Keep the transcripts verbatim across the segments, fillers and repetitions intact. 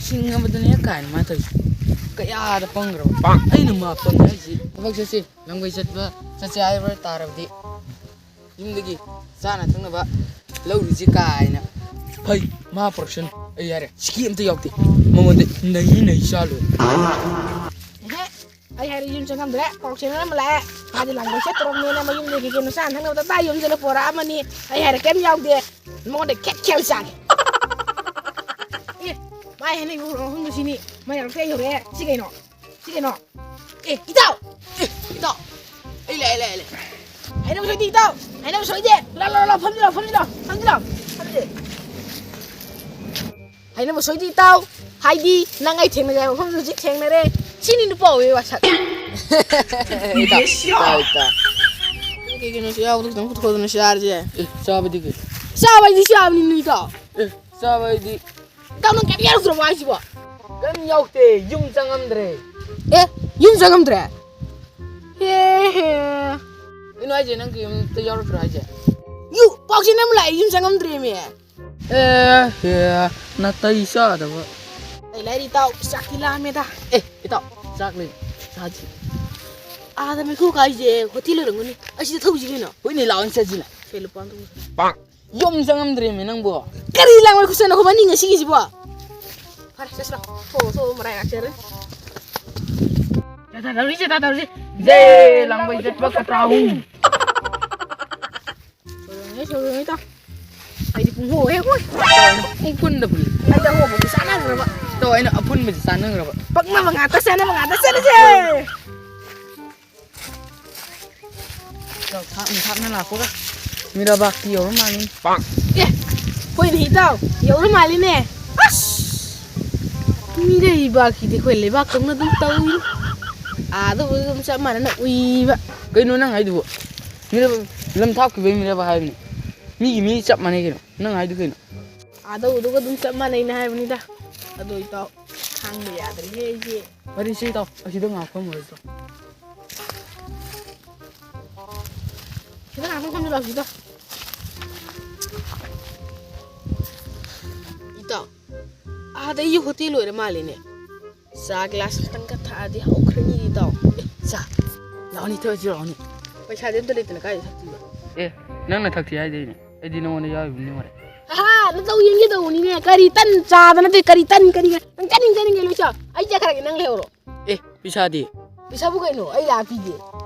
ꯁꯤꯡꯉꯕꯗꯨꯅꯦ ꯀꯥꯏꯅ ꯃꯥ ꯇꯧꯔꯤꯁꯦ꯫ ꯀꯌꯥꯗ ꯄꯪꯈ꯭ꯔꯕ? ꯑꯩꯅ ꯃꯥ ꯄꯪꯉꯦ ꯍꯥꯏꯁꯤ꯫ ꯊꯕꯛ ꯆꯠꯁꯤ, ꯂꯝꯒꯩ ꯆꯠꯄ ꯆꯠꯁꯦ ꯍꯥꯏꯕ ꯇꯥꯔꯕꯗꯤ ꯌꯨꯝꯗꯒꯤ ꯆꯥꯅ ꯊꯛꯅꯕ ꯂꯧꯔꯨꯁꯤ ꯀꯥꯏꯅ꯫ ꯍꯩ, ꯃꯥ ꯄꯨꯔꯛꯁꯅꯨ꯫ ꯑꯩ ꯍꯥꯏꯔꯦ, ꯁꯤꯀꯤ ꯑꯝꯇ ꯌꯥꯎꯗꯦ꯫ ꯃꯉꯣꯟꯗ ꯅꯩ ꯅꯩ ꯆꯥ ꯂꯣꯏꯔꯦ꯫ ꯑꯦꯍꯦ, ꯑꯩ ꯍꯥꯏꯔꯦ ꯌꯨꯝ ꯆꯪꯉꯝꯗ꯭ꯔꯦ, ꯄꯥꯎ ꯆꯦꯅꯦꯜ ꯑꯃ ꯂꯥꯛꯑꯦ꯫ ꯃꯥꯗꯤ ꯂꯥꯡꯕꯩ ꯆꯠꯇ꯭ꯔꯕꯅꯦꯅ ꯃꯌꯨꯝꯗꯒꯤ ꯀꯩꯅꯣ ꯆꯥꯅ ꯊꯛꯅꯕ ꯇꯞꯇꯥ ꯌꯣꯝꯁꯤꯜꯂ ꯄꯣꯔꯛꯑꯃꯅꯤ꯫ ꯑꯩ ꯍꯥꯏꯔꯦ ꯀꯩꯝ ꯌꯥꯎꯗꯦ꯫ ꯃꯉꯣꯟꯗ ꯈꯦꯠ ꯈꯦꯠ ꯆꯥꯒꯦ꯫ ꯑꯦ, ꯃꯥꯏ ꯍꯥꯏꯅ ꯌꯧꯔꯛꯑꯣ ꯍꯨꯝꯕꯁꯤꯅꯤ꯫ ꯃꯥꯏ ꯌꯧꯔꯛꯇꯦ ꯌꯧꯔꯛꯑꯦ꯫ ꯁꯤ ꯀꯩꯅꯣ? ꯁꯤ ꯀꯩꯅꯣ? ꯑꯦ, ꯏꯇꯥꯎ! ꯑꯦ, ꯏꯇꯥꯎ! ꯑꯩ ꯂꯥꯛꯑꯦ, ꯂꯥꯛꯑꯦ, ꯂꯥꯛꯑꯦ꯫ ꯍꯩꯅꯧ ꯁꯣꯏꯗꯦ, ꯏꯇꯥꯎ! ꯍꯩꯅꯧ ꯁꯣꯏꯗꯦ! ꯂꯥꯎ, ꯂꯥꯎ, ꯂꯥꯎ, ꯐꯝꯁꯤ ꯂꯥꯎ, ꯐꯝꯁꯤ ꯂꯥꯎ, ꯐꯝꯁꯤ ꯂꯥꯎ, ꯐꯝꯁꯤ꯫ ꯍꯩꯅꯧ ꯁꯣꯏꯗꯦ, ꯏꯇꯥꯎ! ꯍꯥꯏꯗꯤ, ꯅꯪ ꯑꯩ ꯊꯦꯡꯅꯖꯦ ꯍꯥꯏꯕ ꯃꯐꯝꯗ ꯍꯧꯖꯤꯛ ꯊꯦꯡꯅꯔꯦ꯫ ꯁꯤꯅꯤ ꯅꯨꯄꯥ ꯑꯣꯏꯕꯩ ꯋꯥꯁꯛ꯫ ꯏꯇꯥꯎ, ꯏꯇꯥꯎ, ꯏꯇꯥꯎ꯫ ꯀꯩ ꯀꯩꯅꯣ ꯁꯤ ꯌꯥꯎꯕꯗꯣ ꯈꯤꯇꯪ ꯄꯨꯊꯣꯛꯑꯗꯅ ꯆꯥꯔꯁꯦ꯫ ꯑꯦ, ꯆꯥꯕꯗꯤ ꯀꯩ? ꯆꯥꯕ ꯍꯥꯏꯗꯤ ꯆꯥꯕꯅꯤ, ꯏꯇꯥꯎ꯫ ꯑꯦ, ꯆꯥꯕ ꯍꯥꯏꯗꯤ? ꯏꯇꯥꯎ, ꯅꯪ ꯀꯩꯝ ꯌꯥꯎꯔꯛꯇ꯭ꯔꯕꯣ ꯍꯥꯏꯁꯤꯕꯣ? ꯀꯩꯝ ꯌꯥꯎꯗꯦ, ꯌꯨꯝ ꯆꯪꯉꯝꯗ꯭ꯔꯦ꯫ ꯑꯦ, ꯌꯨꯝ ꯆꯪꯉꯝꯗ꯭ꯔꯦ? ꯍꯦ, ꯍꯦ꯫ ꯀꯩꯅꯣ ꯍꯥꯏꯁꯦ, ꯅꯪ ꯀꯩꯝꯇ ꯌꯥꯎꯔꯛꯇ꯭ꯔꯣ ꯍꯥꯏꯁꯦ? ꯌꯨ, ꯄꯥꯎꯆꯦ ꯅꯪ ꯂꯥꯛꯑꯦ, ꯌꯨꯝ ꯆꯪꯉꯝꯗ꯭ꯔꯦꯃꯤ꯫ ꯑꯦ, ꯍꯦ, ꯅꯥꯇꯩ ꯆꯥꯗꯕ꯫ ꯑꯩ ꯂꯥꯏꯔꯤ ꯏꯇꯥꯎ, ꯆꯥꯛꯇꯤ ꯂꯥꯝꯃꯦꯗ꯫ ꯑꯦ, ꯏꯇꯥꯎ, ꯆꯥꯛ ꯂꯩ, ꯆꯥꯁꯤ꯫ ꯑꯥꯗ ꯃꯩꯈꯨ ꯀꯥꯏꯁꯦ ꯍꯣꯇꯦꯜ ꯑꯣꯏꯔꯝꯒꯅꯤ꯫ ꯑꯁꯤꯗ ꯊꯧꯁꯤ ꯀꯩꯅꯣ꯫ ꯍꯣꯏꯅꯦ, ꯂꯥꯛꯑꯣꯅꯦ, ꯆꯠꯁꯤꯅꯦ꯫ ꯁꯦ, ꯂꯨꯄꯥ ꯑꯃ ꯇꯧꯁꯤ꯫ ꯌꯨꯝ ꯆꯪꯉꯝꯗ꯭ꯔꯦꯃꯤ ꯅꯪꯕꯣ꯫ ꯀꯔꯤ ꯂꯥꯡꯕꯩ ꯈꯨꯠꯁꯦ ꯅꯈꯣꯏ ꯃꯅꯤꯡ ꯑꯁꯤꯒꯤꯁꯤꯕꯣ? ꯐꯔꯦ, ꯆꯠꯁꯤꯔꯣ꯫ ꯊꯣꯛꯑꯣ, ꯊꯣꯛꯑꯣ, ꯃꯔꯥꯏ ꯉꯥꯛꯆꯔꯦ꯫ ꯆꯠꯊꯗꯧꯔꯤ, ꯆꯠꯊꯗꯧꯔꯤ꯫ ꯖꯦ ꯂꯥꯡꯕꯩ ꯆꯠꯄ ꯀꯇꯥꯍꯨꯝ꯫ ꯁꯣꯏꯔꯣꯏꯅꯦ, ꯁꯣꯏꯔꯣꯏꯅꯦ, ꯇꯥꯎ꯫ ꯑꯩꯗꯤ ꯄꯨꯡꯍꯣ ꯍꯦꯛ ꯍꯣꯏ꯫ ꯄꯨꯡꯐꯨꯟꯗ ꯐꯨꯜꯂꯤ꯫ ꯑꯩꯗꯤ ꯑꯍꯣꯕꯗꯤ ꯆꯥꯟꯅꯈ꯭ꯔꯕ꯫ ꯇꯧ, ꯑꯩꯅ ꯑꯐꯨꯟꯕꯁꯤ ꯆꯥꯟꯅꯈ꯭ꯔꯕ꯫ ꯄꯛꯅꯕ ꯉꯥꯛꯇ, ꯆꯥꯟꯅꯕ ꯉꯥꯛꯇ ꯆꯠꯂꯁꯦ꯫ ꯏꯇꯥꯎ, ꯊꯥꯞꯅ ꯊꯥꯞꯅ ꯂꯥꯛꯄꯒ ꯃꯤꯔꯥꯕꯥꯛꯀꯤ ꯌꯧꯔ ꯃꯥꯜꯂꯤ꯫ ꯑꯦ, ꯍꯣꯏꯅꯦ ꯏꯇꯥꯎ, ꯌꯧꯔ ꯃꯥꯜꯂꯤꯅꯦ꯫ ꯑꯁ! ꯃꯤꯔꯩꯕꯥꯛꯀꯤꯗꯤ ꯑꯩꯈꯣꯏ ꯂꯩꯕꯥꯛꯇꯧꯅ ꯑꯗꯨꯝ ꯇꯧꯏ꯫ ꯑꯥꯗꯕꯨ ꯑꯗꯨꯝ ꯆꯞ ꯃꯥꯟꯅꯅ ꯎꯏꯕ꯫ ꯀꯩꯅꯣ ꯅꯪ ꯍꯥꯏꯗꯨꯕꯨ? ꯃꯤꯔꯥꯕꯥꯛ, ꯂꯝ ꯊꯥꯞꯈꯤꯕꯩ ꯃꯤꯔꯥꯕꯥꯛ ꯍꯥꯏꯕꯅꯤ꯫ ꯃꯤꯒꯤ ꯃꯤ ꯆꯞ ꯃꯥꯟꯅꯩ ꯀꯩꯅꯣ꯫ ꯅꯪ ꯍꯥꯏꯗꯨ ꯀꯩꯅꯣ? ꯑꯥꯗ ꯎꯗꯨꯒ ꯑꯗꯨꯝ ꯆꯞ ꯃꯥꯟꯅꯩꯅ ꯍꯥꯏꯕꯅꯤꯗ꯫ ꯑꯗꯣ ꯏꯇꯥꯎ, ꯈꯥꯡꯕ ꯌꯥꯗ꯭ꯔꯦꯍꯦ ꯑꯩꯁꯦ꯫ ꯋꯥꯔꯤꯁꯦ ꯏꯇꯥꯎ, ꯑꯁꯤꯗ ꯉꯥꯏꯍꯥꯛ ꯐꯝꯃꯨꯔꯁꯤ ꯏꯇꯥꯎ꯫ ꯁꯤꯗ ꯉꯥꯏꯍꯥꯛ ꯐꯝꯁꯤ ꯂꯥꯎ, ꯁꯤꯗ꯫ ꯏꯇꯥꯎ, ꯑꯥꯗ ꯑꯩꯒꯤ ꯍꯣꯇꯦꯜ ꯑꯣꯏꯔ ꯃꯥꯜꯂꯦꯅꯦ꯫ ꯆꯥ ꯒ꯭ꯂꯥꯁ ꯑꯃꯇꯪꯒ ꯊꯛꯑꯗꯤ ꯍꯧꯈ꯭ꯔꯅꯤ ꯏꯇꯥꯎ꯫ ꯑꯦ, ꯆꯥ꯫ ꯂꯥꯛꯑꯣꯅꯦ, ꯊꯛꯑꯁꯤ ꯂꯥꯛꯑꯣꯅꯦ꯫ ꯄꯩꯁꯥꯗꯤ ꯑꯝꯇ ꯂꯩꯇꯅ ꯀꯥꯏꯗ ꯊꯛꯇꯣꯏꯕ? ꯑꯦ, ꯅꯪꯅ ꯊꯛꯁꯤ ꯍꯥꯏꯗꯣꯏꯅꯦ꯫ ꯑꯩꯗꯤ ꯅꯉꯣꯟꯗ ꯌꯥꯎꯔꯤꯕꯅꯤ ꯃꯔꯦ꯫ ꯑꯍꯥ, ꯅꯇꯧ ꯌꯦꯡꯒꯦ ꯇꯧꯕꯅꯤꯅꯦ꯫ ꯀꯔꯤ ꯇꯟ ꯆꯥꯗ ꯅꯠꯇꯦ, ꯀꯔꯤ ꯇꯟ, ꯀꯔꯤ ꯅꯪ ꯆꯥꯅꯤꯡ ꯆꯥꯅꯤꯡꯉꯦ ꯂꯣꯏ ꯆꯥꯎ꯫ ꯑꯩ ꯆꯠꯈ꯭ꯔꯒꯦ, ꯅꯪ ꯂꯩꯍꯧꯔꯣ꯫ ꯑꯦ, ꯄꯩꯁꯥꯗꯤ? ꯄꯩꯁꯥꯕꯨ ꯀꯩꯅꯣ? ꯑꯩ ꯂꯥꯛꯄꯤꯒꯦ꯫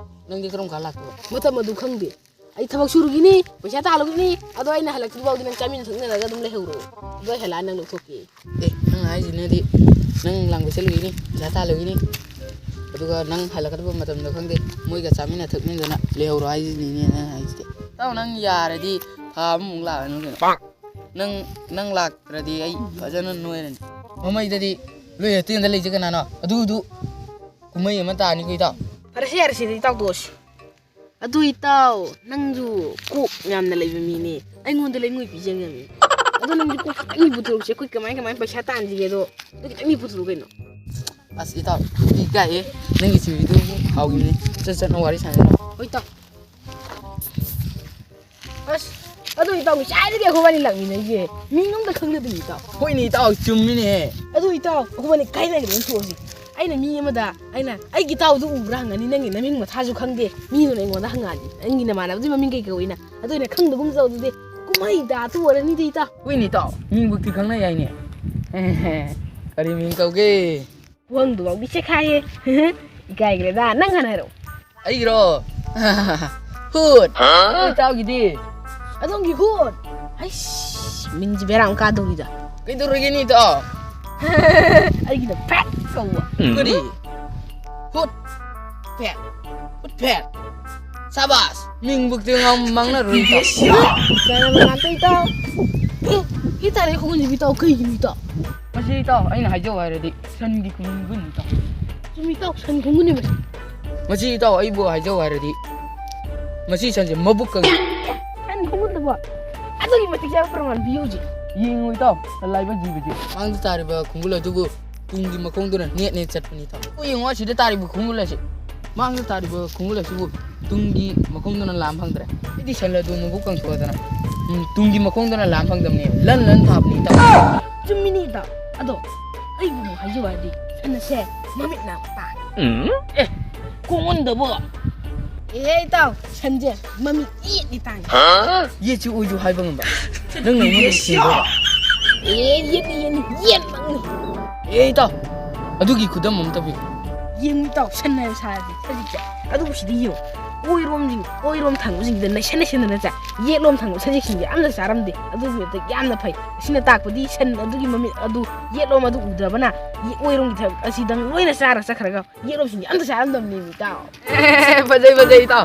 ꯅꯪꯗꯤ ꯀꯔꯝ ꯀꯥꯟ ꯂꯥꯛꯇꯣꯏꯕ? ꯃꯇꯝ ꯑꯗꯨ ꯈꯪꯗꯦ꯫ ꯑꯩ ꯊꯕꯛ ꯁꯨꯔꯨꯈꯤꯅꯤ, ꯄꯩꯁꯥ ꯇꯥꯜꯂꯨꯈꯤꯅꯤ, ꯑꯗꯣ ꯑꯩꯅ ꯍꯜꯂꯛꯇ꯭ꯔꯤꯐꯥꯎꯗꯤ ꯅꯪ ꯆꯥꯃꯤꯟꯅ ꯊꯛꯃꯤꯟꯅꯔꯒ ꯑꯗꯨꯝ ꯂꯩꯍꯧꯔꯣ꯫ ꯑꯗꯣ ꯑꯩ ꯍꯜꯂꯛꯑ ꯅꯪ ꯂꯧꯊꯣꯛꯀꯦ꯫ ꯑꯦ, ꯅꯪ ꯍꯥꯏꯁꯤꯅꯗꯤ ꯅꯪ ꯂꯥꯡꯕ ꯆꯠꯂꯨꯈꯤꯅꯤ, ꯄꯩꯁꯥ ꯇꯥꯜꯂꯨꯈꯤꯅꯤ, ꯑꯗꯨꯒ ꯅꯪ ꯍꯜꯂꯛꯀꯗꯕ ꯃꯇꯝꯗꯣ ꯈꯪꯗꯦ, ꯃꯣꯏꯒ ꯆꯥꯃꯤꯟꯅ ꯊꯛꯃꯤꯟꯅꯗꯅ ꯂꯩꯍꯧꯔꯣ ꯍꯥꯏꯁꯤꯅꯤꯅꯦ ꯅꯪ ꯍꯥꯏꯁꯤꯗꯤ꯫ ꯏꯇꯥꯎ, ꯅꯪ ꯌꯥꯔꯗꯤ ꯊꯥ ꯑꯃꯃꯨꯛ ꯂꯥꯛꯑꯅꯨ ꯀꯩꯅꯣ꯫ ꯅꯪ, ꯅꯪ ꯂꯥꯛꯇ꯭ꯔꯗꯤ ꯑꯩ ꯐꯖꯅ ꯅꯣꯏꯔꯅꯤ꯫ ꯃꯃꯩꯗꯗꯤ ꯂꯣꯏ ꯍꯦꯇꯦꯟꯗ ꯂꯩꯁꯦ ꯀꯅꯥꯅꯣ? ꯑꯗꯨꯗꯨ ꯀꯨꯝꯍꯩ ꯑꯃ ꯇꯥꯅꯤꯀꯣ ꯏꯇꯥꯎ꯫ ꯐꯔꯦꯁꯦ, ꯌꯥꯔꯦꯁꯦ, ꯏꯇꯥꯎ ꯇꯣꯛꯑꯁꯤ꯫ ꯑꯗꯨ ꯏꯇꯥꯎ, ꯅꯪꯁꯨ ꯀꯣꯛ ꯌꯥꯝꯅ ꯂꯩꯕ ꯃꯤꯅꯦ꯫ ꯑꯩꯉꯣꯟꯗ ꯂꯩꯉꯣꯏ ꯄꯤꯖꯒꯅꯤ꯫ ꯑꯗꯣ ꯅꯪꯁꯨ ꯀꯣꯛ ꯈꯤꯇꯪꯗꯤ ꯄꯨꯊꯣꯔꯛꯁꯦ꯫ ꯑꯩꯈꯣꯏ ꯀꯃꯥꯏ ꯀꯃꯥꯏ ꯄꯩꯁꯥ ꯇꯥꯟꯁꯤꯒꯦꯗꯣ, ꯑꯗꯨ ꯈꯤꯇꯪꯗꯤ ꯄꯨꯊꯣꯔꯛꯎ ꯀꯩꯅꯣ꯫ ꯑꯁ ꯏꯇꯥꯎ, ꯏꯀꯥꯏꯌꯦ꯫ ꯅꯪꯒꯤ ꯆꯤꯡꯕꯤꯗꯨ ꯍꯥꯎꯈꯤꯕꯅꯤ꯫ ꯆꯠ ꯆꯠꯅ ꯋꯥꯔꯤ ꯁꯥꯟꯅꯔꯣ꯫ ꯍꯣꯏ ꯏꯇꯥꯎ꯫ ꯑꯁ, ꯑꯗꯨ ꯏꯇꯥꯎ, ꯉꯁꯥꯏꯗꯒꯤ ꯑꯩꯈꯣꯏꯕꯥꯅꯤ ꯂꯥꯛꯃꯤꯟꯅꯩꯁꯦ ꯃꯤꯉꯣꯟꯗ ꯈꯪꯅꯗꯣꯏꯅꯤ ꯏꯇꯥꯎ꯫ ꯍꯣꯏꯅꯦ ꯏꯇꯥꯎ, ꯆꯨꯝꯃꯤꯅꯦ꯫ ꯑꯗꯨ ꯏꯇꯥꯎ, ꯑꯩꯈꯣꯏꯕꯥꯅꯤ ꯀꯥꯏꯗ ꯂꯩꯒꯦ ꯊꯣꯛꯑꯁꯤ꯫ ꯑꯩꯅ ꯃꯤ ꯑꯃꯗ, ꯑꯩꯅ, "ꯑꯩꯒꯤ ꯏꯇꯥꯎꯗꯨ ꯎꯕ꯭ꯔꯥ?" ꯍꯪꯉꯅꯤ, ꯅꯪꯒꯤ ꯅꯃꯤꯡ ꯃꯊꯥꯁꯨ ꯈꯪꯗꯦ, ꯃꯤꯗꯨꯅ ꯑꯩꯉꯣꯟꯗ ꯍꯪꯉꯛꯑꯅꯤ, "ꯅꯪꯒꯤ ꯅꯃꯥꯟꯅꯕꯗꯨꯒꯤ ꯃꯃꯤꯡ ꯀꯩ ꯀꯧꯏꯅ?" ꯑꯗꯨ ꯑꯩꯅ ꯈꯪꯗꯒꯨꯝ ꯇꯧ ꯑꯗꯨꯗꯤ꯫ ꯀꯨꯝꯍꯩ ꯇꯥꯇꯨ ꯑꯣꯏꯔꯅꯤꯗ ꯏꯇꯥꯎ꯫ ꯍꯣꯏꯅꯦ ꯏꯇꯥꯎ, ꯃꯤꯡꯕꯨꯛꯇꯤ ꯈꯪꯅ ꯌꯥꯏꯅꯦ꯫ ꯀꯔꯤ ꯃꯤꯡ ꯀꯧꯒꯦ? ꯋꯥꯍꯪꯗꯨꯐꯥꯎꯗꯤ ꯆꯦꯛꯈꯥꯏꯌꯦ꯫ ꯏꯀꯥꯏꯈ꯭ꯔꯦꯗ꯫ ꯅꯪ ꯍꯥꯟꯅ ꯍꯥꯏꯔꯛꯑꯣ꯫ ꯑꯩꯒꯤꯔꯣ? ꯍꯨꯠ! ꯍꯥ? ꯏꯇꯥꯎꯒꯤꯗꯤ? ꯑꯗꯣꯝꯒꯤ ꯍꯨꯠ! ꯑꯩꯁ, ꯃꯤꯡꯁꯤ ꯕꯦꯔꯥ ꯑꯃ ꯀꯥꯗꯧꯔꯤꯗ꯫ ꯀꯩꯗꯧꯔꯒꯦꯅꯦ ꯏꯇꯥꯎ? ꯑꯩꯒꯤꯅ ꯐꯦꯠ ꯀꯧꯕ꯫ ꯀꯔꯤ? ꯍꯨꯠ ꯐꯦꯠ, ꯍꯨꯠ ꯐꯦꯠ꯫ ꯁꯥꯕꯥꯁ! ꯃꯤꯡꯕꯨꯛꯇꯤ ꯉꯥꯡ-, ꯃꯥꯡꯅꯔꯣꯏ ꯏꯇꯥꯎ꯫ ꯏꯀꯥꯏꯅꯕ ꯉꯥꯛꯇ ꯏꯇꯥꯎ꯫ ꯑꯦ, ꯍꯤ ꯇꯥꯔꯦ ꯈꯣꯡꯒꯨꯟꯁꯤꯕꯨ ꯏꯇꯥꯎ, ꯀꯩꯒꯤꯅꯣ ꯏꯇꯥꯎ? ꯃꯁꯤ ꯏꯇꯥꯎ, ꯑꯩꯅ ꯍꯥꯏꯖꯧ ꯍꯥꯏꯔꯗꯤ ꯁꯟꯒꯤ ꯈꯣꯡꯒꯨꯟꯅꯤ ꯏꯇꯥꯎ꯫ ꯆꯨꯝꯃꯤ ꯏꯇꯥꯎ, ꯁꯟ ꯈꯣꯡꯒꯨꯟꯅꯦ ꯃꯁꯤ꯫ ꯃꯁꯤ ꯏꯇꯥꯎ, ꯑꯩꯕꯨ ꯍꯥꯏꯖꯧ ꯍꯥꯏꯔꯗꯤ ꯃꯁꯤ ꯁꯟꯁꯦ ꯃꯕꯨꯛ ꯀꯪꯉꯤ꯫ ꯁꯟ ꯈꯣꯡꯒꯨꯟꯗꯨꯕꯨ ꯑꯗꯨꯒꯤ ꯃꯇꯤꯛ ꯆꯥꯕ ꯄ꯭ꯔꯃꯥꯟ ꯄꯤꯌꯨ ꯍꯧꯖꯤꯛ꯫ ꯌꯦꯡꯉꯨ ꯏꯇꯥꯎ, ꯂꯥꯏꯕ ꯖꯤꯕꯁꯤ꯫ ꯃꯥꯡꯗ ꯇꯥꯔꯤꯕ ꯈꯣꯡꯒꯨꯜ ꯑꯗꯨꯕꯨ ꯇꯨꯡꯒꯤ ꯃꯈꯣꯡꯗꯨꯅ ꯅꯦꯠ ꯅꯦꯠ ꯆꯠꯄꯅꯤ ꯏꯇꯥꯎ꯫ ꯎ ꯌꯦꯡꯉꯣ, ꯑꯁꯤꯗ ꯇꯥꯔꯤꯕ ꯈꯣꯡꯒꯨꯜ ꯑꯁꯤ꯫ ꯃꯥꯡꯗ ꯇꯥꯔꯤꯕ ꯈꯣꯡꯒꯨꯜ ꯑꯁꯤꯕꯨ ꯇꯨꯡꯒꯤ ꯃꯈꯣꯡꯗꯨꯅ ꯂꯥꯝ ꯐꯪꯗ꯭ꯔꯦ꯫ ꯑꯩꯗꯤ ꯁꯟ ꯑꯗꯨ ꯃꯕꯨꯛ ꯀꯪꯊꯣꯛꯑꯗꯅ, ꯎꯝ, ꯇꯨꯡꯒꯤ ꯃꯈꯣꯡꯗꯨꯅ ꯂꯥꯝ ꯐꯪꯗꯕꯅꯦ꯫ ꯂꯟ ꯂꯟ ꯊꯥꯕꯅꯤ ꯏꯇꯥꯎ꯫ ꯆꯨꯝꯃꯤꯅꯤ ꯏꯇꯥꯎ꯫ ꯑꯗꯣ ꯑꯩꯕꯨ ꯑꯃꯨꯛ ꯍꯥꯏꯖꯧ ꯍꯥꯏꯔꯗꯤ ꯁꯟ ꯑꯁꯦ ꯃꯃꯤꯠꯅ ꯇꯥꯡꯉꯤ꯫ ꯎꯝ? ꯑꯦ, ꯀꯣꯡꯒꯣꯟꯗꯕꯣ? ꯑꯦ, ꯏꯇꯥꯎ, ꯁꯟꯁꯦ ꯃꯃꯤꯠ ꯌꯦꯠꯅꯤ ꯇꯥꯡꯉꯤ꯫ ꯌꯦꯠꯁꯤ ꯑꯣꯏꯁꯨ ꯍꯥꯏꯕ ꯉꯝꯕ? ꯅꯪꯅ ꯑꯩꯉꯣꯟꯗ ꯊꯦꯡꯕ꯭ꯔꯣ? ꯑꯦ, ꯌꯦꯠꯅꯤ, ꯌꯦꯠꯅꯤ, ꯌꯦꯠꯃꯛꯅꯤ꯫ ꯑꯦ, ꯏꯇꯥꯎ, ꯑꯗꯨꯒꯤ ꯈꯨꯗꯝ ꯑꯃ ꯇꯧꯕꯤꯌꯨ꯫ ꯌꯦꯡꯉꯨ ꯏꯇꯥꯎ, ꯁꯟ ꯍꯥꯏꯕ ꯁꯥꯁꯦ, ꯁꯖꯤꯛꯁꯦ꯫ ꯑꯗꯨꯕꯨ ꯁꯤꯗꯤ ꯌꯦꯡꯉꯨ, ꯑꯣꯏꯔꯣꯝꯁꯤꯡ, ꯑꯣꯏꯔꯣꯝ ꯊꯪꯕꯁꯤꯡꯁꯤꯗ ꯅꯩꯁꯟ ꯅꯩꯁꯟꯗꯅ ꯆꯥꯏ꯫ ꯌꯦꯠꯂꯣꯝ ꯊꯪꯕ ꯁꯖꯤꯛꯁꯤꯡꯁꯦ ꯑꯝꯇ ꯆꯥꯔꯝꯗꯦ꯫ ꯑꯗꯨꯒꯤ ꯃꯊꯛ ꯌꯥꯝꯅ ꯐꯩ꯫ ꯑꯁꯤꯅ ꯇꯥꯛꯄꯗꯤ ꯁꯟ ꯑꯗꯨꯒꯤ ꯃꯃꯤꯠ ꯑꯗꯨ, ꯌꯦꯠꯂꯣꯝ ꯑꯗꯨ ꯎꯗ꯭ꯔꯕꯅ ꯌꯦ-, ꯑꯣꯏꯔꯣꯝꯒꯤ ꯊ-, ꯑꯁꯤꯗꯪ ꯂꯣꯏꯅ ꯆꯥꯔ ꯆꯠꯈ꯭ꯔꯒ ꯌꯦꯠꯂꯣꯝꯁꯤꯡꯗꯤ ꯑꯝꯇ ꯆꯥꯔꯝꯗꯕꯅꯦꯃꯤ ꯏꯇꯥꯎ꯫ ꯑꯦ, ꯐꯖꯩ, ꯐꯖꯩ, ꯏꯇꯥꯎ꯫